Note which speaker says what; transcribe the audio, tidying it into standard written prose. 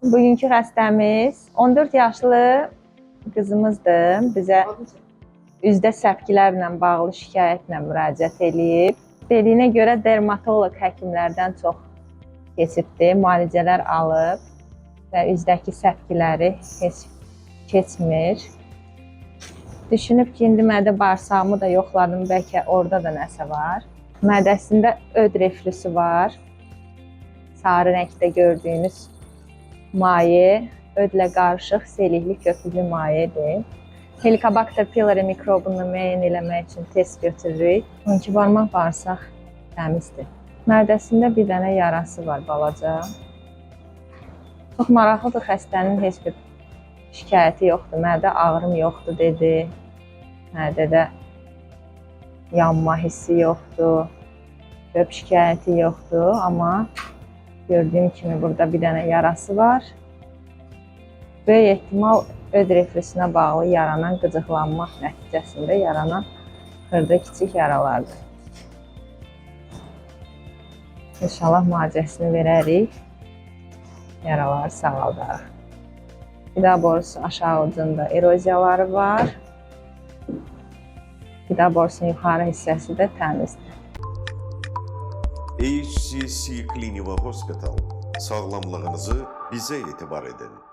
Speaker 1: Bugünkü xəstəmiz 14 yaşlı qızımızdır. Bizə üzdə səpkilərlə bağlı şikayətlə müraciət eləyib. Dediyinə görə dermatoloq həkimlərdən çox keçibdi, müalicələr alıb və üzdəki səpkiləri heç keçmir. Düşünüb ki, indi mədə bağırsağımı da yoxladım, bəlkə orada da nəsə var. Mədəsində öd reflüsü var. Sarı rəngdə gördüyünüz maye ödlə qarışıq selikli köpüklü mayedir. Helicobacter pylori mikrobunu müəyyən eləmək üçün test götürürük. 12 barmaq bağırsaq təmizdir. Mədəsində bir dənə yarası var balaca. Çox maraqlıdır, xəstənin heç bir şikayəti yoxdur. Mədə ağrım yoxdur dedi. Mədədə yanma hissi yoxdur. Köp şikayəti yoxdur, amma gördüyüm kimi burada bir dənə yarası var. Böyük ehtimal öd reflüsünə bağlı yaranan qıcıqlanma nəticəsində yaranan xırda kiçik yaralardır. İnşallah müalicəsini verərik. Yaraları sağaldarıq. Qida borusu aşağı ucunda eroziyaları var. Qida borusunun yuxarı hissəsi də təmizdir.
Speaker 2: HCC Cliniva Hospital. Sağlamlığınızı bize itibar edin.